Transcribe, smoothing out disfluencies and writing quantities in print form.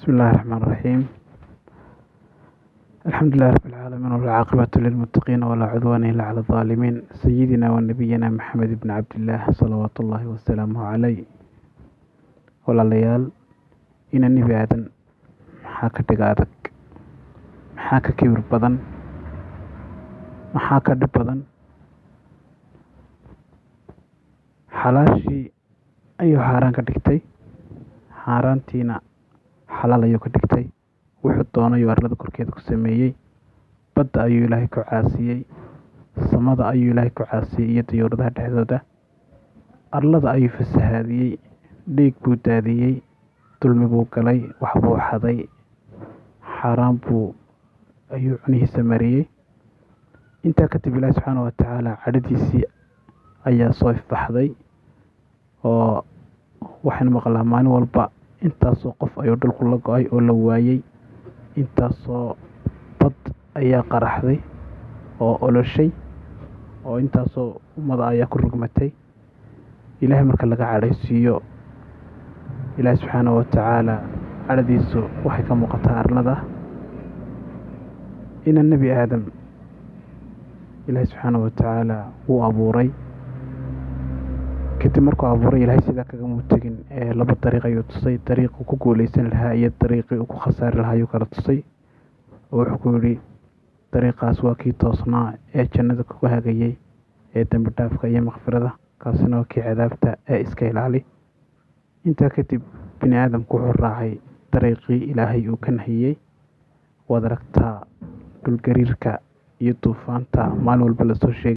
بسم الله الرحمن الرحيم. الحمد لله رب العالمين، والعاقبة للمتقين، ولا عدوان إلا على الظالمين. سيدنا ونبينا محمد بن عبد الله صلوات الله وسلامه عليه. Walaalayaal, ina Nebi Aadan maxaa ka dhiga adag? Maxaa ka kibir badan? Maxaa ka dhib badan? Xalaashii ayuu xaaraan ka dhigtay, xaaraantiina xalaal ayuu ka dhigtay. Wuxuu doonay ayuu arlada korkeeda ku sameeyey. Badda ayuu Ilaahay ku caasiyey, samada ayuu Ilaahay ku caasiyey iyo diyuuradaha dhexdooda. Arlada ayuu fasahaadiyey, dhiig buu daadiyey, dulmi buu galay, wax buu xaday, xaaraan buu ayuu cunihiisa mariyey. Intaa kadib Ilaahay subxaana wa tacaala cadhadiisii ayaa soo ifbaxday, oo waxaynu maqlaa maalin walba intaasoo qof ayuu dhulku la go-ay oo la waayey, intaasoo bad ayaa qaraxday oo oloshay, oo intaasoo ummada ayaa ku rugmatay. Ilaahay marka laga cadhaysiiyo, Ilaahay subxaana wa tacaala cadhadiisu waxay ka muuqataa arlada. Ina Nebi Aadam Ilaahay subxaana wa tacaala wuu abuuray. Kadib markuu abuuray, Ilaahay sidaa kagama tegin ee laba dariiq ayuu tusay: dariiquu ku guuleysan lahaa iyo dariiqii uu ku khasaari lahaa ayuu kala tusay. Oo wuxuu ku yidhi: dariiqaas waa kii toosnaa ee jannada kugu hagayay ee dembi dhaafka iyo makfirada, kaasina waa kii cadaabta ee iska ilaali. Intaa kadib bini aadamku wuxuu raacay dariiqii Ilaahay uu ka nahiyey. Waad aragtaa dhulgariirka iyo duufaanta maalin walba lasoo sheegay.